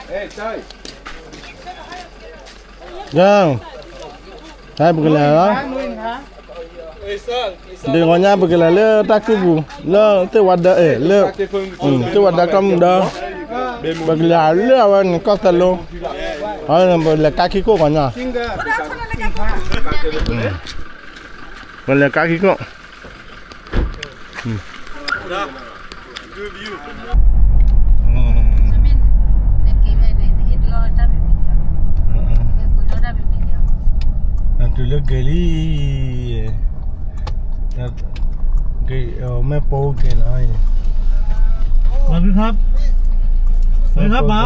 ယၤ, ပကလဲၤလီၤ, ဒ်ဂီၤညါ ပကလဲၤလၢတၢ်ကုၢ်ပူၤ လၢသ့ၣ်ဝါဒၢ, အဲ, လၢသ့ၣ်ဝါဒၢကီၢ်မုၢ်ဒၢ, ပကလဲၤလၢအဝဲန့ၣ်ကီၢ်သဲလိ, ပလဲၤကါခံခိၣ်ဂီၤညါ, ပလဲၤကါခံခိၣ် တုၤလၢက့ၤလံ, မ့ၢ်ပိက့ၤလီၤ, สวัสดีครับ สวัสดีครับป๋า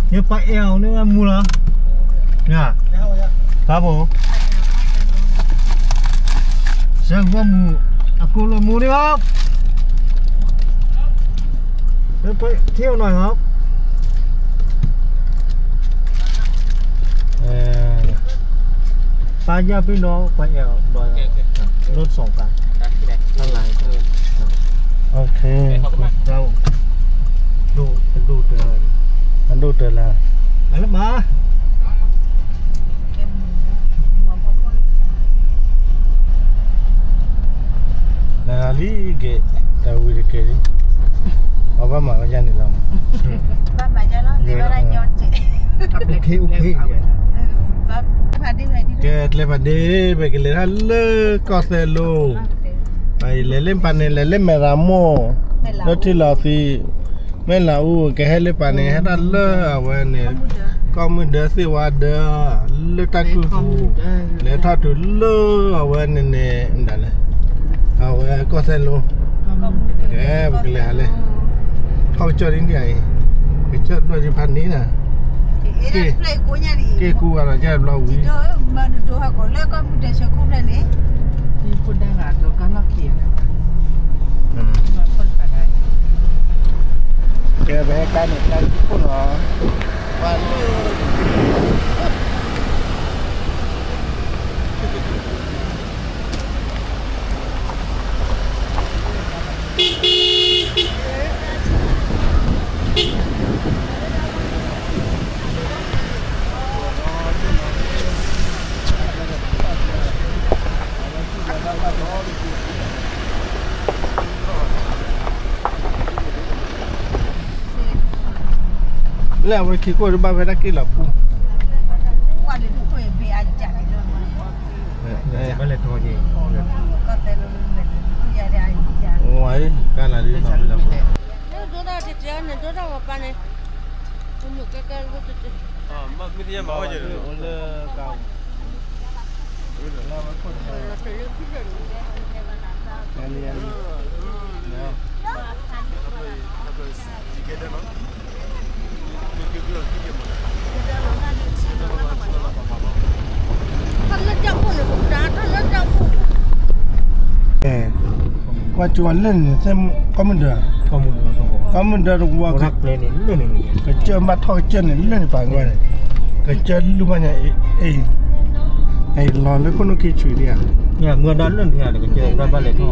เดี๋ยวไปแอวนี่ว่ามูเหรอ เนี่ย ครับผม เชิญว่ามู อากูลมูนี่ครับ เดี๋ยวไปเที่ยวหน่อยครับ เอ่อ พาญาติพี่น้องไปแอวดอยครับ รถสองคัน ข้างหลัง โอเค ครับ ดู ดูเจอ ดูเจอแล้ว มาแล้วมา နဂၤလံက့ၤ တၢ်ဝံၤတက့ၤလံ, အဘၣ်မၤဝဲဒ်န့ၣ်လီၤ, ကဲ ကျဲဖးဒ့ ပကလဲၤတၢ်လၢကီၢ်သဲလိ, လဲၤလၢပၢ်န့ၣ် လဲၤလၢမဲၢ်ရမိၢ်, လၢထံလီၤသံး မဲၢ်လးအူ ကဟဲလၢပၢ်န့ၣ် ဟဲတၢ်လၢအဝဲန့ၣ် ကီၢ်မုၢ်ဒၢသ့ၣ်ဝါဒၢ လၢတၢ်ကုၢ်ပူၤ, လဲၤထီၣ်တုၤလၢအဝဲန့ၣ်န့ၣ် ဒၣ်လဲာ် အဝဲကီၢ်သဲလိ, ကဲ ပကလဲၤဟးလဲၣ်, ထီၣ်ကစၢၢ်ဒ်န့ၣ်အံၤ, ကစၢၢ်ဘျီၣ်ဒ်ဖးန့ၣ်နၤ, က့ၢ်ကူဂၤဒီးကဲဘျီဝံၤ ကဲ ပဟဲကါန့ၣ် ကါခိၣ်လီၤ, ပှၤလၢ လၢအဝဲခံခိၣ်တဘၣ်ဝဲဒၣ်က့ၢ်လီၤပူၤ, ဝဲလဲၤထီၣ်က့ၤ, ဝဲကါလီၤဒ်လီၤ, ဒိၣ်ဒိၣ်တၢ်တကဲန့ၣ် ဒိၣ်တၢ်ဝဲပၢ်န့ၣ်, မ့ၢ်တမ့ၢ်အိၣ်လၢကါ ကွၢ်ကၠိလၢန့ၣ် ကီၢ်မုၢ်ဒၢ, ကီၢ်မုၢ်ဒၢတဝီ, ကစၢၢ်ဘၣ်ထီၣ်ကစၢၢ်န့ၣ် လၢန့ၣ်ပာ်ကွၢ်န့ၣ်, ကစၢၢ်လူၢ်ဘၣ်ညါအံၤ, အံၤလီၤလၢခိၣ်နူာ်ခ့ဆူးဒံးဧါ, မုၢ်ဒၢလၢန့ၣ်ဧါ, ကစၢၢ်ဘၣ်လဲၤထီၣ်,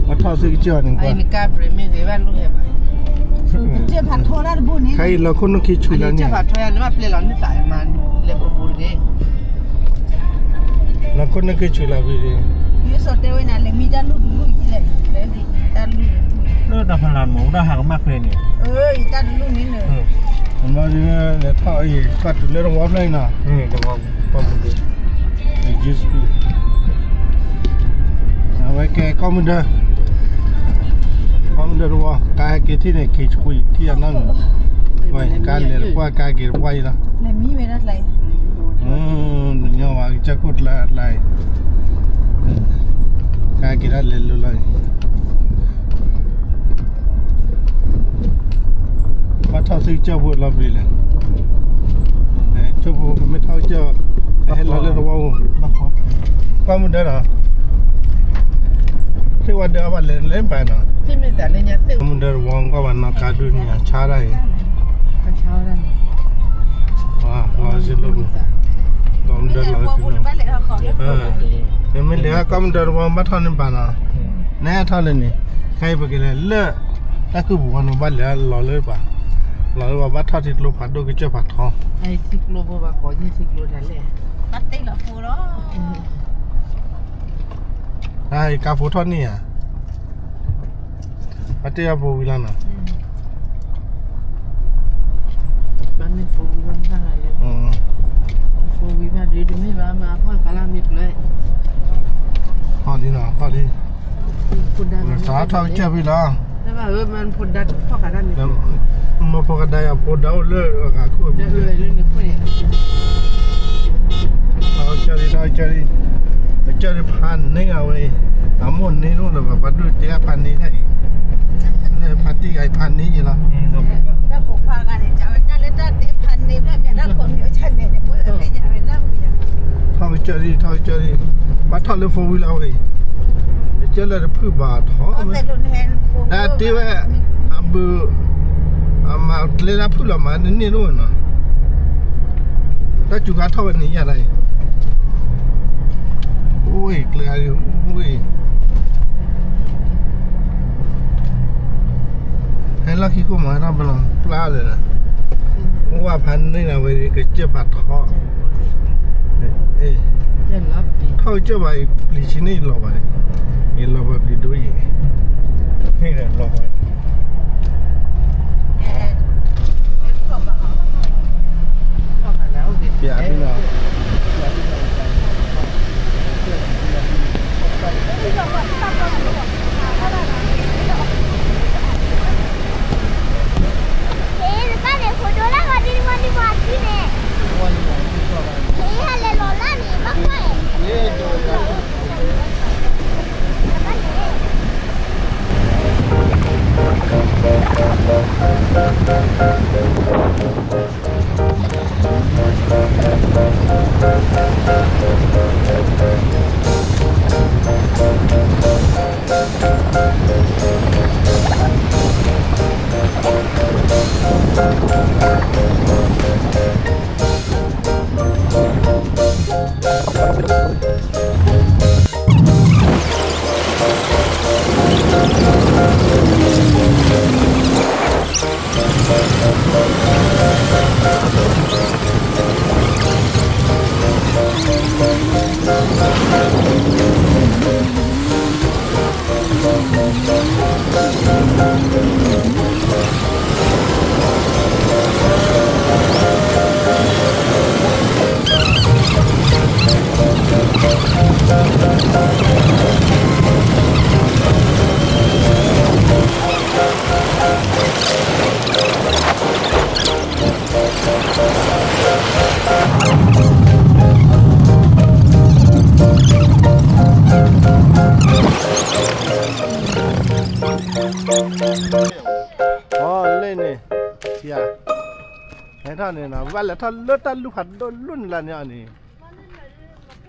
ဘၣ်ထီၣ်သ့ကစၢၢ်န့ၣ်ကွၢ်, ခါအံၤလီၤခိၣ်နူာ်ခ့ဆူးလၢန့ၣ်, လီၤခိၣ်နူာ်ခ့ဆူးလၢန့ၣ်, လၢတၢ်ဖလၢ်မ့ၢ် ဒၣ်ဟးကမၣ်ကျဲန့ၣ်, လဲၤထီၣ်အံၤ ထီၣ်တုၤလၢတဝီဖျၢၣ်အံၤနီၤ, အဝဲကဲကီၢ်မုၢ်ဒၢ, ကီၢ်မုၢ်ဒၢတဝီ, ကါဟဲက့ၤထံၣ်န့ၣ် က့ၤဆူၣ်ထံၣ်အနီၢ်န့ၣ်, ကါလဲၤတပှၢ် ကါက့ၤတပှၢ်အံၤလီၤ, ညီဝဲကစၢၢ်ခိၣ်ကျါကျါအံၤ, ကါက့ၤတၢ်လဲၤလိၤလီၤအံၤ ဘၣ်ထီၣ်သ့ကစၢၢ်ဖိလီၤပျံၤလဲၣ်, ကၠိဖိကမ့ၢ်ထီၣ်ကစၢၢ်, ဟဲလီၤလၢတဝီပူၤ, ကီၢ်မုၢ်ဒၢဒီး, သ့ၣ်ဝါဒၢအဘၣ်လဲၤလဲၤပာ်နီၤ, ကီၢ်မုၢ်ဒၢတဝီကီၢ်ဘၣ်နီၤ ကါဒုးန့ၣ် ဆါဒၣ်အံၤ, လီၤစ့ၢ်လီၤ, ကီၢ်မုၢ်ဒၢလီၤစ့ၢ်လီၤ, မ့မ့ၢ်လဲၤကီၢ်မုၢ်ဒၢတဝီဘၣ်ထီၣ်န့ၣ်ပာ်နီၤ, နဲထီၣ်လၢန့ၣ်, ခဲအံၤပကလဲၤလၢ တၢ်ခုၣ်ပူၤဝဲန့ၣ် ဘၣ်လဲၤလီၤလၢပှၤ, လီၤလၢပှၤဘၣ်ထီၣ်ထံကျိဖးဒိၣ်ကစၢၢ်ဖးထီ, ထံကျိဖိဘၣ်ကိးယဲၢ်ထံကျိတၢ်လဲၣ်, ဘၣ်တ့ၢ်လီၤဖိလီၤ, ကါဖိထီၣ်န့ၢ်ဧါ, ဘၣ်တ့ၢ်အဖိဝံၤလီၤနီၤ, ဘၣ်မ့ၢ် four wheel ဘၣ်မ့ၢ်ဘၣ်လၢ, four wheel ဘၣ်ဒုးတမ့ၢ်ဘၣ်မ့ၢ်အဖီၣ်ကါလၢမ့ၢ်ကျၢၤ, ထီၣ်ဒ်နီၤ ထီၣ်ဒ်, စးထီၣ်ကစၢၢ်ဖံလီၤ, မ့ၢ်ဖိကဒါယၤဖိဒါအိၣ်လၢအဂၤခိၣ်, ထီၣ်ကစၢၢ်ဒ် ထီၣ်ကစၢၢ်ဒ်, ကစၢၢ်ဒ်ဖးန့ၢ်ဂၤဝဲအံၤ, အမိၢ်န့ၢ်ဒိၣ်လၢၤဘၣ် ပှၤဒိၣ်တဲအဖးန့ၢ်တၢ်အံၤ, လၢဖးတံၢ်ဂၤအံၤဖးန့ၢ်ယံၤလီၤ, တၢ်ဖိဖးဂၤန့ၣ် ကဝဲတၢ်လၢတၢ်တဲဖးန့ၢ် ဘၣ်မ့ၢ်တၢ်ခိးမံၤအိၣ်ဆၣ်န့ၣ် ထီၣ်ကစၢၢ်ဒ် ထီၣ်ကစၢၢ်ဒ်, ဘၣ်ထီၣ်လၢ four wheel လီၤဝဲအံၤ, ကစၢၢ်လၢတဖုၣ်ဘၣ်ထီၣ်, ဒၣ်တ့ဝဲ, အဘု, အမၤကျဲတၢ်ဖုၣ်လီၤမး တန့ၢ်ဒိၣ်နီၤ, တၢ်စူၤခါထီၣ်ဝဲန့ၣ်ယၤတၢ်အံၤ, အိၣ်အံၤကျဲအံၤ, အိၣ်အံၤ ဟဲလီၢ်ခံခိၣ်မး ဟဲထီၣ်ပလီၢ်ပျါလၢာ်, အိၣ်ဝဲဖးန့ၢ်နၤဝဲ ကစၢၢ်ဖးထီ, ထီၣ်ကစၢၢ်ဘၣ်အံၤ ပျံၤဆံန့ၣ်ယလီၤဘၣ်, ယလီၤဘၣ်ပျံၤဒိၣ်အံၤ, လီၤဘၣ်, ပျးဒ်နီၤ အီၤလၢန့ၣ်, ယၤ, ဟဲထီၣ်န့ၣ်နီၤ ဘၣ်လဲၤထီၣ်လၢတၢ်လူၢ်ဖးဒိၣ်လူၢ်န့ၣ်လီၤန့ၣ်အီၤန့ၣ်,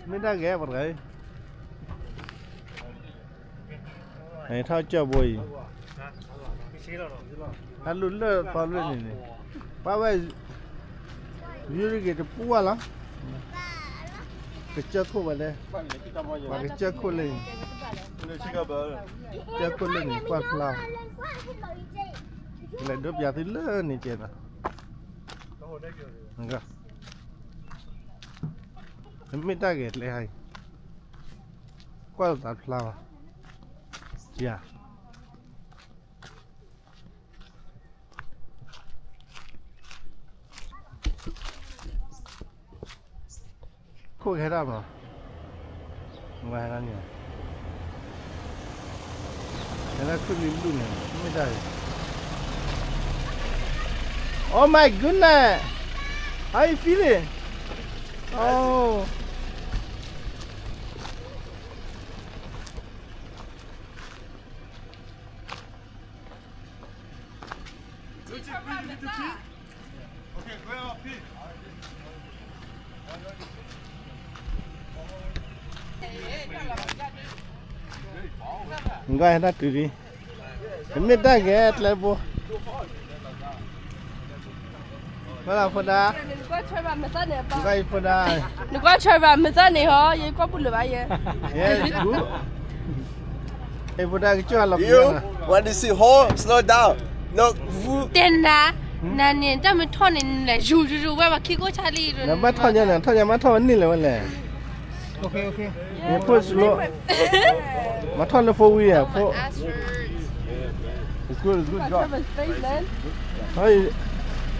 မ့ၢ်တၢ်ဂဲၤပှၤတဂၤ, ထီၣ်ကစၢၢ်ဘိအံၤ, တၢ်လူၢ်လၢသီလၢန့ၣ်န့ၣ်, ပှၤဝဲ, ယူၤရက့ၤတပူၤဝဲလီၤ, ကစၢၢ်ခိၣ်ဝဲလဲၣ်, ပှၤကစၢၢ်ခိၣ်လၢ, ကစၢၢ်ခိၣ်လၢန့ၣ် ကွၢ်ဖျါ, လဲၤဒိပျးသုလၢန့ၣ်ကဲနီၤ, မ့ၢ်တၢ်ဂဲၤကျဲဟါအံၤ, ကွၢ်လၢသးဖျါဘၣ်, ယၤ ခိၣ်ကဟဲဒၣ်မး, ဝဲဒၣ်န့ၣ်, ဟဲဒၣ်ခုၣ်လံလူၢ်န့ၣ် မ့ၢ်တၢ်အံၤ, Oh my goodness, how you feeling? Oh. Nggoi hana tuh di. Kami dah ke telepon. Mana Foda? Nggoi Foda. Nggoi Foda, masa ni ho, ye kau pun lepas ye. Yes, bu. ဟဲဖိတၢ်ကစၢၢ်လီၤပျၢၤနၤ What is it? Hold, slow down. No, တဲနၤ, နၤန့ၣ် တၢ်မ့ၢ်ထီၣ်န့ၣ် နလဲၤယူၤယူၤယူၤဝဲ ပှၤခံကိၢ်ဆါလံ, နဘၣ်ထီၣ်ညါန့ၣ် ထီၣ်ညါမး ထီၣ်ဝဲန့ၣ်လဲၣ်ဝဲလဲၣ်. Okay, okay. မ့ၢ်ဖိ slow. မၤထီၣ်လၢ four wheel ဧါ, ဖိ It's good, it's good job. How you,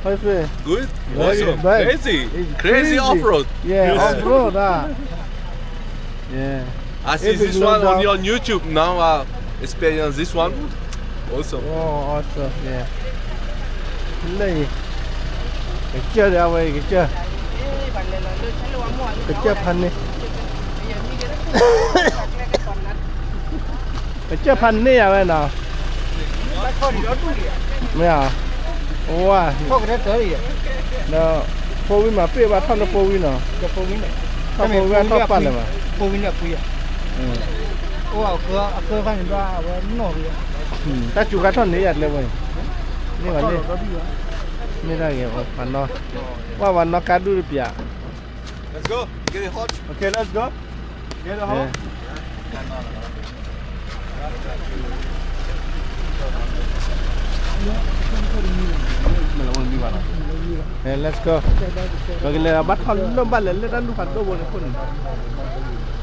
how you feel? Good. Very, awesome. Very, crazy. It's crazy, crazy off-road. Yeah, off-road, ah. Yeah. I see this one on your YouTube now, uh, experience this one. Awesome. Oh, awesome, yeah. လၢ ကစၢၢ်ဒီးအဝဲ ကစၢၢ် ကစၢၢ်ဖးန့ၢ် ကစၢၢ်ဖးန့ၢ်ယၤဝဲနီၤ. မ့ၢ်ဧါ, ဝါ, ဒီး four wheel မၤပ့ၢ်ဘၣ်ထီၣ်လၢ four wheel နီၤ, ထီၣ် four wheel ဘၣ်ထီၣ်ပာ်လၢၤဘၣ်. တၢ်စူၤခါထီၣ်န့ၣ်ယၤကျဲဝဲ, မ့ၢ်ဘၣ်န့ၣ်, မ့ၢ်ဒၣ်ဂ့ၤ ပှၤနီၣ်, ဝဲပှၤနီၣ်ကါဒူၣ်တပျး. Let's go. Get it hot. Okay, let's go. Get it hot. Let's go. ပကလဲၤဘၣ်ထီၣ်လၢဘၣ်လဲၤလၢတၢ်လူၢ်ဖးဒိၣ်ဘိန့ၣ်ခိၣ်န့ၣ်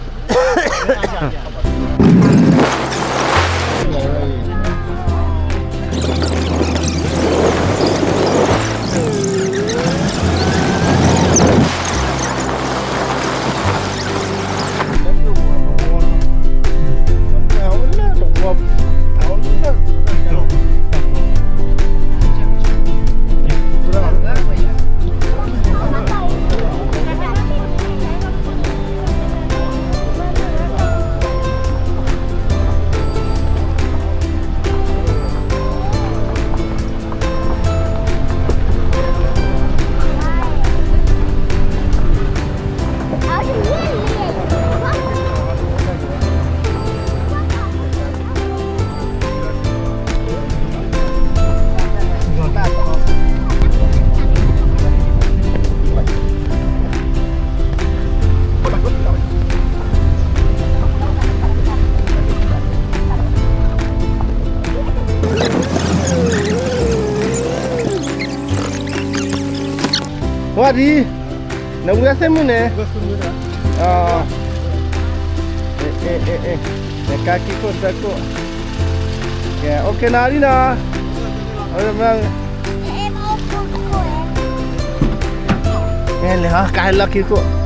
ဝါဒံ, နဝံအသ့ၣ်မုၣ်န့ၣ်, နကါခံခိၣ်သၢခိၣ်, ကဲ okay နီၤ ဒ်နီၤ, ကဲ လဲၤဟီ ကါဟဲလီၢ်ခံခိၣ်.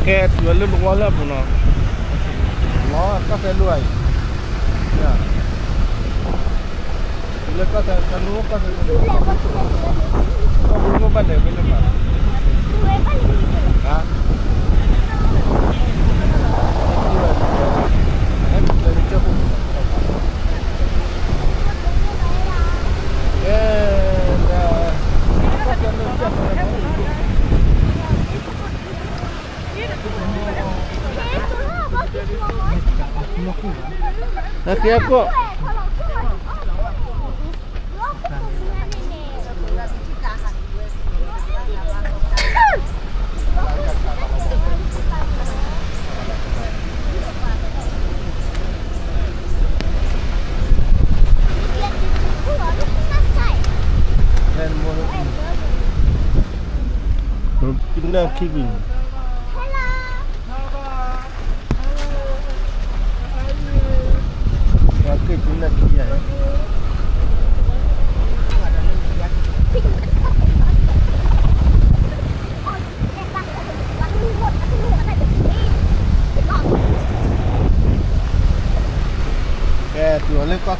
Okay, တုၤလၢနဝီလၢအပူၤနီၤ, လီၤ ကီၢ်သဲးလိၣ်အံၤ, တုၤလၢကီၢ်သဲး တၢ်လိၣ်ကီၢ်သဲးလိၣ်, ကီၢ်သဲးလိၣ်ဘၣ်လဲၤဝဲလၢမး, ဟါ, ကဲ, ကီၢ်သဲးလိၣ်ကီၢ်သဲးလိၣ်. ကဲကိၣ် ကဲ တုၤအီၤလၢကီၢ်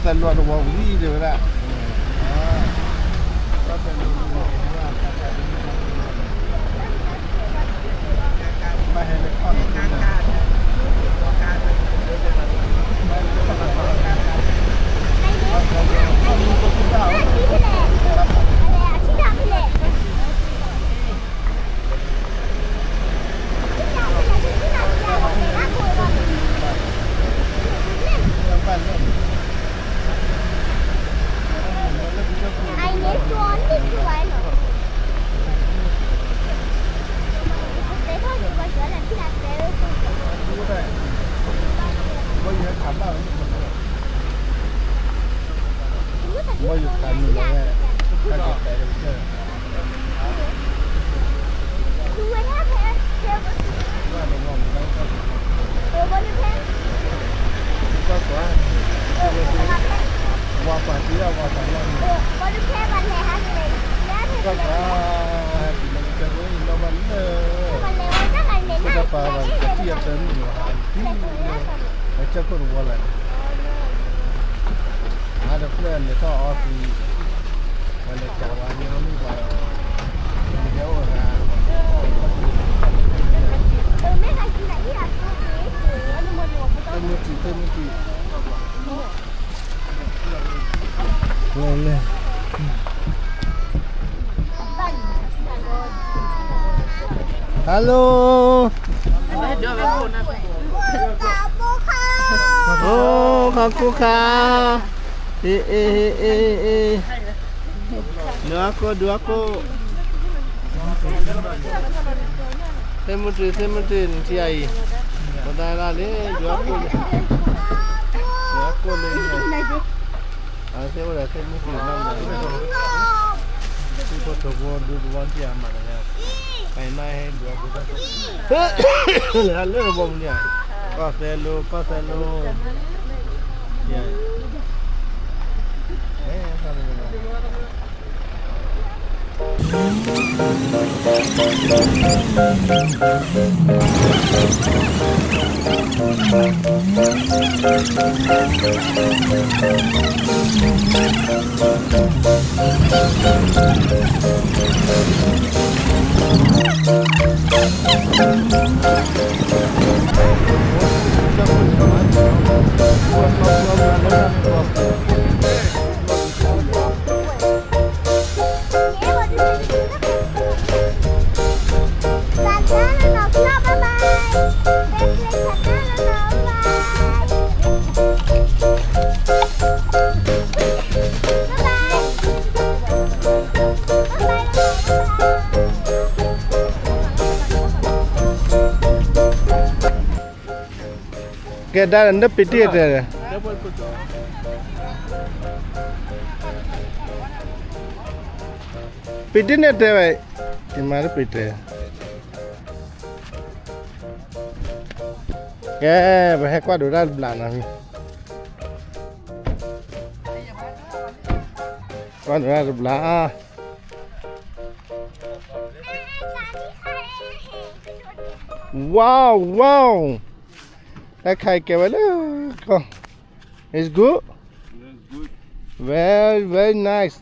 သဲလိတဝီဝံၤဒံးဝဲဒၣ်, ကီၢ်သဲလိ Hello. အိ ခီကိၣ်ခါ, အ့ အ့ အ့ အ့ အ့, ဒုးအကိၣ် ဒုးအကိၣ်, သ့ၣ်မုၢ်တ့ၢ် သ့ၣ်မုၢ်တ့ၢ် နထံၣ်အံၤ, ပသးဒၣ်လၢ ဒုးအကိၣ်လၢ, ဒုးအကိၣ်လၢ, အသ့ၣ်အိၣ်ဒီးသ့ၣ်မုၢ်တ့ၢ်နီၢ်မး, သ့ၣ်ဖိတိၤဖိဒုးသဝီနထံၣ်အမးတဂၤ, ပနၢ်ဟဲဒုးအကိၣ်, လၢလၢဘီမုၢ်န့ၣ်, ကီၢ်သဲလိ ကီၢ်သဲလိ, ယဲ, ဟဲ, Bye bye. ကဲ ဒါ နပ့ၤတံၢ်တဲ, ပ့ၤတံၢ်န့ၣ်တဲဝဲ, ယမၤတပ့ၤတဲ, ကဲ ပဟဲကွၢ်ဒိးတၢ်တဘျီနီၤ, ကွၢ်ဒိးတၢ်တဘျီ. Wow, wow. တၢ်ခါအံၤကဲဝဲလၢကီၢ်, it's good, very, very nice.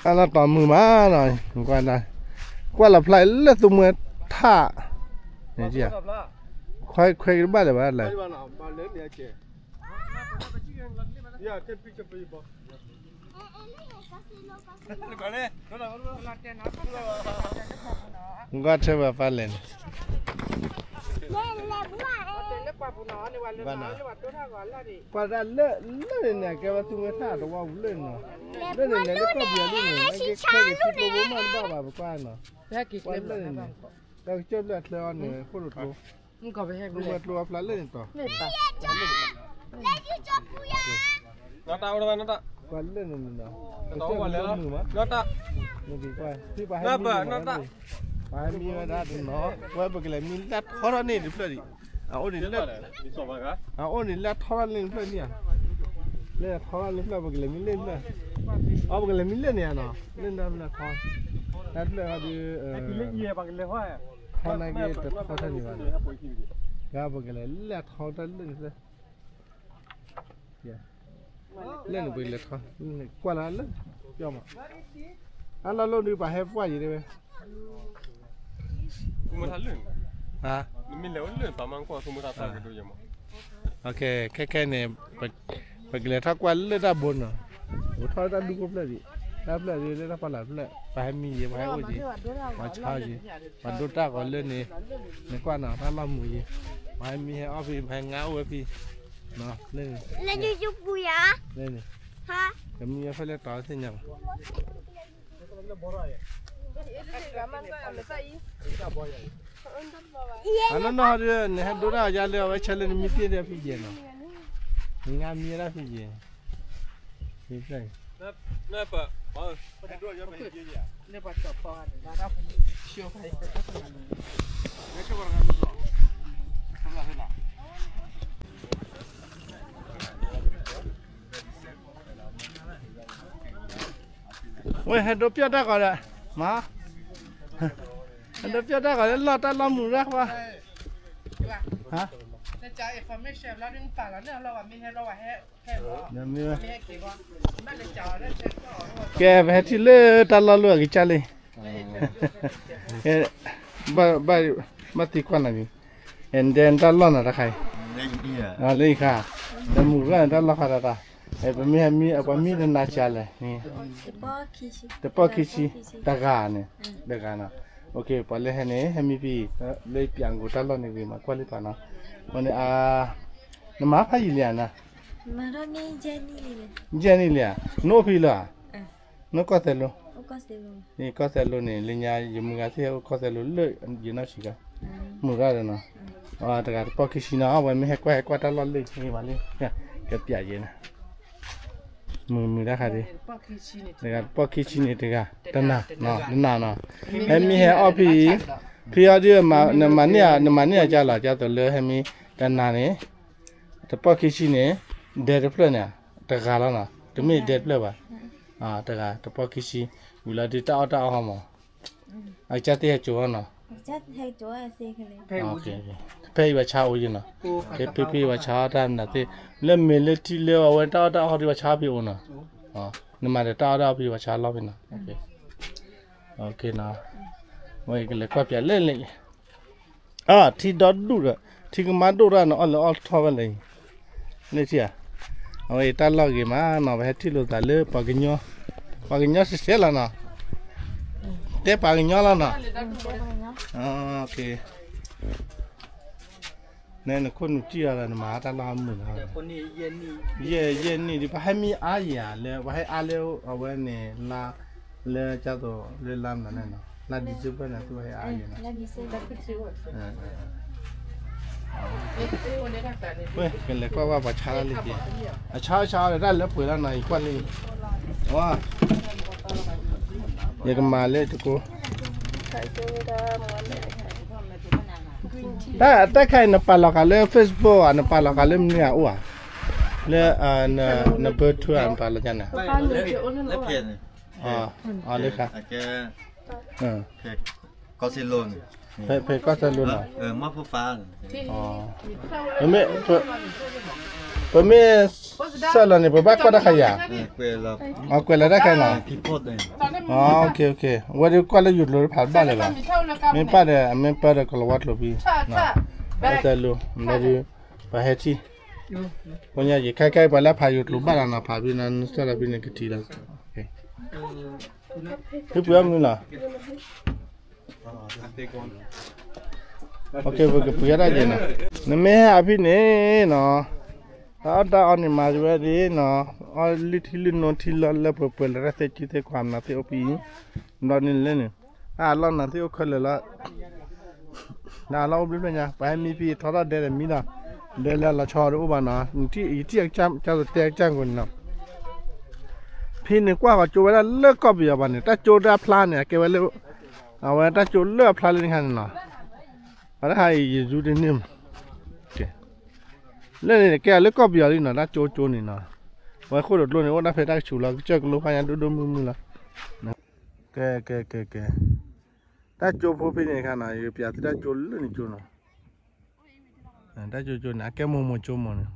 အလီၤတီၤမုာ်မးနီၤ, ကွၢ်လီၤဖျါလၢသူမှဲၤ, ထး, ခွဲခွဲကဘၣ်လၢၤဘၣ်လဲၣ်. ကွၢ်ထွဲဘၣ်ပၢ်လဲၣ်န့ၣ်. ပှၤတၢ်လၢာ်လၢာ်န့ၣ်န့ၣ် အကဲဝဲသူမွဲထၣ်တဝီပူၤလၢာ်န့ၣ်နီၤ, လၢာ်န့ၣ်န့ၣ် လၢကီၢ်ပယီၤလၢာ်န့ၣ် နကဲခဲက့ၤထံကျိဖိမးတဘၣ်ဘၣ် ပကွၢ်နီၤ, ပှၤလၢာ်န့ၣ်န့ၣ်, တၢ်ကစၢၢ်ဖျၢၣ်အချၢအီၤန့ၣ် ခိၣ်လိာ်ကျိ ကျိဝဲကျိအဖျါလၢာ်န့ၣ်တီၤ နီၢ်တၢ်အိၣ်တဘၣ်နီၢ်တၢ်, ပှၤလၢာ်န့ၣ်န့ၣ်နီၤ, ကစၢၢ်ဖျၢၣ်လၢာ်မုာ်မး, နီၢ်တၢ်, နက့ၤကွၢ် ထံပှၤဟဲမံဝဲဒၣ်တနီၤ, ပှၤဟဲမံဝဲဒၣ်တနီၤ, ပှၤပကလဲၤမံလၢထီထီၣ်န့ၣ်တဖျၢၣ်ဒံး, အအိၣ်န့ၣ်လၢ အအိၣ်န့ၣ်လၢထီထီၣ်န့ၣ်တဖျၢၣ်န့ၣ်ဧါ, လၢထီထီၣ်န့ၣ်တဖျၢၣ် ပကလဲၤမံလၢတဖျၢၣ်, အီ ပကလဲၤမံလၢန့ၣ်ဧါနီၤ, လၢနဖျၢၣ်ထီ, တၢ်တဖျၢၣ်ဟီဒုး ထီနာ်က့တထီထီၣ်န့ၣ်ဘၣ်န့ၣ်, ကပကလဲၤလၢထီတၢ်လၢန့ၣ်ဖျၢၣ်, လၢန့ၣ်ပကလဲၤထီ, ကွၢ်လၢလၢ, ပျီမး, အလီၢ်လီၢ်ဒုးပှၤဟဲပှၢ်ယံၤတဲဝဲ, မ့ၢ်လဲၤအိၣ်လၢပှၤမၤကွၢ်မ့ၢ်တၢ်ပာ်ကဒိယဲမး, ခဲခဲန့ၣ် ပကလဲၤထီၣ်ကွၢ်လၢတၢ်ဘိနီၤ, အိၣ်ထီၣ်တၢ်ဒူခိၣ်ဖျၢၣ်ဒံး, တၢ်ဖျၢၣ်ဒုးလၢတၢ်ဖီလာ်တဖျၢၣ် ပှၤဟဲမံယံၤ ပှၤဟဲအိၣ်ယံၤ, ပှၤဆါယံၤ, ပှၤဒိတၢ်ဂီၤလၢန့ၣ်, နကွၢ်နီၤ တၢ်လီၢ်မုာ်ယံၤ, ပှၤဟဲမံဟဲအီၣ်ဖဲ ပှၤဟဲငါအိၣ်ဝဲဖဲ, လၢန့ၣ်, လၢန့ၣ်, ကမံဝဲဖဲလဲၣ်တီၤသ့ၣ်ညါဘၣ် အနီၢ်နီၢ်ဒီး နဟဲဒိတၢ်အီၤယါလၢအဝဲဆဲးလၢနမံသ့ၣ်ဒီးဖံယဲၢ်နီၤ, နငါမံဝဲဒၣ်ဖံယဲၢ်, ဝဲဟဲဒိပျီၢ်တၢ်ဂီၤဒီး, မး, ဟဲဒိပျီၢ်တၢ်ဂီၤလၢလီၢ်တၢ်လီၢ်မုာ်ရၣ်ခွါ, ကဲ ပဟဲထံၣ်လၢတၢ်လီၢ်လၢအကစၢ်လံ, ဘၣ်သံကွၢ်နၤန့ၣ်, အဲ နတဲတၢ်လီၢ်နၤတခါအံၤ, လၢယခါ, ဒီးမုာ်ရၣ်န့ၣ်တၢ်လီၢ်ခါတၢ်တၢ်, ပမ့ၢ်ဟဲမံ ပှၤမံတနၤကလဲၣ်, တပီၢ်ခံဆံ, တဂၤန့ၣ်, တဂၤနီၤ, ပှၤလၢဟဲန့ၣ် ဟဲမံဖံ, လၢပျးကီၤတၢ်လီၢ်န့ၣ်ဂ့ၤမး ကွၢ်လံပှၤနီၤ, ဝဲန့ၣ်, နမၤဖးယံာ်လံဧါနၤ, ယဲၢ်နံၣ်လံဧါ, နအိၣ်ဖဲလၢဧါ, နကီၢ်သဲးလိၤ, ကီၢ်သဲးလိၤန့ၣ် လၢညါယမုၢ်ဂၤသ့ၣ်ဟဲအိၣ်ကီၢ်သဲးလိၤလၢယနီၢ်ဆံးခါ, မုၢ်ဂၤဒီးနီၤ, တဂၤတပီၢ်ခံဆံနီၤ အဝဲမ့ၢ်ဟဲကွၢ်ဟဲကွၢ်တၢ်လီၢ်လၢယမံဘၣ်လံ, ကပျးယဲနီၤ, မုၢ်မုၢ်တၢ်ခါဒ်, တဂၤတပီၢ်ခံဆံန့ၣ်တဂၤ, တနၤ, တနၤနီၤ, ဟဲမံဟဲအီၣ်ဖံ, ဖံအီၤဒ်, နမၤန့ၢ်, နမၤန့ၢ်အကါလီၤ ကသိးလၢဟဲမံ, တနၤန့ၣ်, တပီၢ်ခံဆံန့ၣ်, ဒဲတဖျၢၣ်န့ၣ်, တဂၤလီၤနီၤ တမ့ၢ်ဒဲတဖျၢၣ်ဘၣ်, တဂၤတပီၢ်ခံဆံ, ဝံၤလီၤဒုးတၢ်အီၣ်တၢ်အီမး, အကစၢ်သ့ၣ်ဟဲစိာ်အီၤနီၤ, ဖဲအံၤပှၤဆါအိၣ်ယံၤနီၤ, ဖဲဖဲအံၤပှၤဆါအီၣ်တၢ်မနုၤသ့ၣ်, လၢမ့ၢ်လၢထံလၢအဝဲတၢ်အီၣ်တၢ်အီဒ်ပှၤဆါဖဲအိၣ်နီၤ, နမၤဒီးတၢ်အီၣ်တၢ်အီဖဲပှၤဆါလီၤဖဲနီၤ, ဝဲကလဲၤကွၢ်ပၠးလၢလၢ အါ ထံဒီဒူၣ်ဒီး ထံကမါဒိၣ်တၢ်န့ၣ် အီၣ်လၢအီၣ်ထီၣ်ဝဲလၢအံၤ, လၢထံဧါ, အဝဲအံၤတၢ်လီၢ်ဂ့ၤမးနီၤ ပဟဲထံၣ်လိာ်သးလၢပှၤကညီ, ပှၤကညီစဲးစဲးလီၤနီၤ, တဲပှၤကညီလီၤနီၤ, နနခိၣ်နူာ်တံၢ်အီၤဒီး နမၤတၢ်လီၢ်မုာ်နီၤ, ယဲၢ်နံၣ်ဒ် ပှၤဟဲမံအါယံၤဧါ, လၢပှၤဟဲအါလၢအဝဲန့ၣ် လါ လၢကသိးလၢလါမနုၤန့ၣ်နီၤ, လါ December န့ၣ် သုဟဲအါယံၤနီၤ, ဝဲ ကလဲၤကွၢ်ဘၣ်ပှၤဆါတၢ်လံက့ၤ, အဆါအီၣ်ဆါအီဒီးတၢ်လၢပှဲၤလီၤနီၤ ယကွၢ်လံ, ဝါ, ယကမၤလၢတကိး တၢ်တၢ်ခါအံၤ နပာ်လီၤဃာ်လၢ Facebook ဧါ, နပာ်လီၤဃာ်လၢမနုၤဧါအိၣ်ဧါ, လၢ နဘၢထူဧါ နပာ်လီၤကန့ၣ်, အလၢခါ, ကီၢ်စဲးလိၤန့ၣ်, ဖဲကီၢ်စဲးလိၤနီၤ, ပမ့ၢ် ပမ့ၢ်စၢလီၤန့ၣ် ပဘၣ်ကွၢ်တၢ်ခါယၤ, အကွဲးလီၤတၢ်ခါနီၤ, ဝဲဒုးကွၢ်လၢယိၤကျိၤတဖၣ်ဘၣ်လၢၤဘၣ်, မ့ၢ်ဘၣ်ဒီး အမ့ၢ်ပၢဒီးကလီၤဝါကျိၤဖံ, ကီၢ်စဲးလိၤ လီၤဒုး, ပှၤဟဲထံၣ်, ပညါယခါခါအံၤပှၤလၢဖးယိၤကျိၤဘၣ်လီၤနီၤ ဖးဖံနီၤ နစၢလီၤဖံန့ၣ်ကထံၣ်လီၤ, ဖုပှ့ၤအီၣ်မနုၤလီၤ ပကပှ့ၤတၢ်က့ၤနီၤ, နမ့ၢ်ဟဲအဖံန့ၣ်နီၤ, တၢ်အီၣ်တၢ်အီန့ၣ်မၤဝဲဒ်နီၤ, အီၣ်လုၢ်ထံလုၢ်နိထံလီၤလၢပှဲၤပှဲၤလၢတၢ်သ့ၣ်ကံသ့ၣ်ခွါ မနုၤသ့ၣ်အိၣ်ဖံအံၤ, ဘျီန့ၣ်လဲၣ်န့ၣ်, တၢ်အလီၢ်နၤသ့ၣ်အိၣ်ခဲလၢာ်လီၤ, တၢ်အလီၢ်အိၣ်ဘျုးဖျၢၣ်ညါ, ပှၤဟဲမံဖံထီထီၣ်ဒဲဒီးမံဒီး, ဒဲလၢအလီၤဆီတအိၣ်ဘၣ်နီၤ, ယထံၣ်ကစၢ်တဲကစၢ်ကိးန့ၣ်နီၤ, ဖံန့ၣ်ကွၢ်ဃီၤကၠိဝဲဒၣ်လၢကီၢ်ပယီၤဘၣ်န့ၣ် တၢ်ကၠိတၢ်ဖျါန့ၣ် အကဲဝဲလၢ, အဝဲတၢ်ကၠိလၢအဖျါလၢန့ၣ်ခါန့ၣ်နီၤ, ပှၤတဟါအံၤယဇူတန့ၢ်မး, လၢန့ၣ်ကဲအီၤလၢကီၢ်ပယီၤလံနီၤ, တၢ်ကၠိကၠိန့ၣ်နီၤ, ဝဲဃိၣ်တကျိန့ၣ် အိၣ်ဒၣ်ဖဲတၢ်ကဆူးလီၤ ကစၢၢ်ကလိဖးညါဒိၣ်ဒိၣ်မုၢ်မုၢ်လီၤ, ကဲ ကဲ ကဲ ကဲ, တၢ်ကၠိဖိဖဲန့ၣ်အခါနီၤ ယကပျးသုတၢ်ကၠိလၢန့ၣ်ကၠိနီၤ, တၢ်ကၠိကၠိန့ၣ် အကဲမိၢ်မိၢ်ကၠိမးန့ၣ်,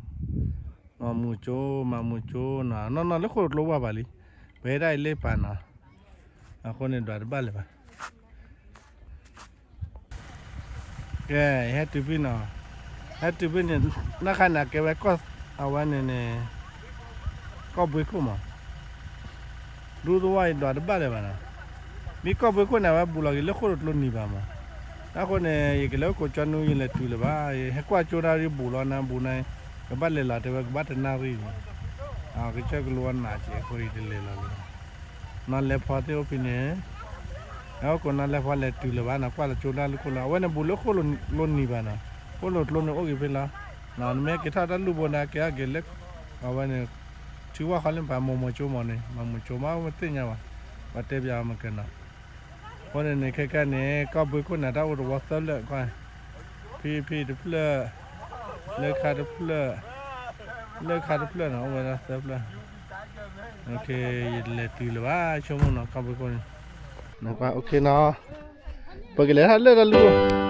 မိၢ်မိၢ်ကၠိ မၤမိၢ်ကၠိနီၤ, နီၢ်နီၢ်လၢဃိၣ်တကျိဝဲဘၣ်လံ, ပဟဲဒၣ်အံၤလၢပၢ်နီၤ, အဃိန့ၣ်ဒွးတဘၣ်လၢၤဘၣ် ကဲ ဟဲတုၤဖဲနီၤ, ဟဲတုၤဖဲန့ၣ် နခါန့ၣ် အကဲဝဲကီၢ်, အဝဲန့ၣ်န့ၣ်, ကီၢ်ဘှ့ခိၣ်မး, ဒူသဝီအံၤဒွးတဘၣ်လၢၤဘၣ်နီၤ, မ့ၢ်ကီၢ်ဘှ့ခိၣ်န့ၣ် အဝဲဘူးလီၤက့ၤလၢဃိၣ်တကျိနံၤဘၣ်မး, အဃိန့ၣ် ယကလဲၤအိၣ်ကိးကၠီနူ ယလဲၤတုၤလၢၤဘၣ်, ယဟဲကွၢ်ကၠိတၢ်ရ့ဘူးလီၤ နဘူးန့ၣ်, ကဘၣ်လဲၤလီၤတဲဝဲ ကဘၣ်တနၣ်ရံၣ်န့ၣ်, ကစၢၢ်ကလိအနးကဲးအဃိ ယတလဲၤလီၤလၢၤဘၣ်, နီၢ်လဲၤဖီသ့ၣ်အိၣ်ဖဲန့ၣ် ဟဲအိၣ်ကိးနီၢ်လဲၤဖီလဲၤတုၤလၢၤဘၣ်နီၤ, ကွၢ်လီၤကၠိတၢ်လၢခိၣ်လီၤ, အဝဲန့ၣ်ဘူးလၢဃိၣ်လိၤနံၤဘၣ်နီၤ, ဃိၣ်လိၤကျိန့ၣ်အိၣ်က့ၤဖဲလီၤ, နမ့ၢ်က့ၤထီၣ်တၢ်လူၢ်ဘိန့ၣ် ကဲအက့ၤလၢ, အဝဲန့ၣ်, ထံဝၣ်ဃီလၢပှၤမိၢ်မိၢ်ကၠိမးန့ၣ် မၤမိၢ်ကၠိမး မ့ၢ်သ့ၣ်ညါဘၣ်, ပှၤတဲပၠးအီၤမ့ၢ်ကဲနီၤ, အဃိန့ၣ်န့ၣ် ခဲကနံၣ်န့ၣ် ကီၢ်ဘှ့ခိၣ်န့ၣ် တၢ်အိၣ်တဝီသၢဖျၢၣ်ကွၢ်, ဖံဖံတဖျၢၣ်, လၢခါတဖျၢၣ်, လၢခါတဖျၢၣ်နီၤ အိၣ်ဝဲဒၣ်သၢဖျၢၣ်, ယလဲၤတုၤလၢၤဘၣ် ဆိကမိၣ်နီၤ ကီၢ်ဘှ့ခိၣ်န့ၣ်, နီၤ, ပကလဲၤထီၣ်လၢတၢ်လူၢ်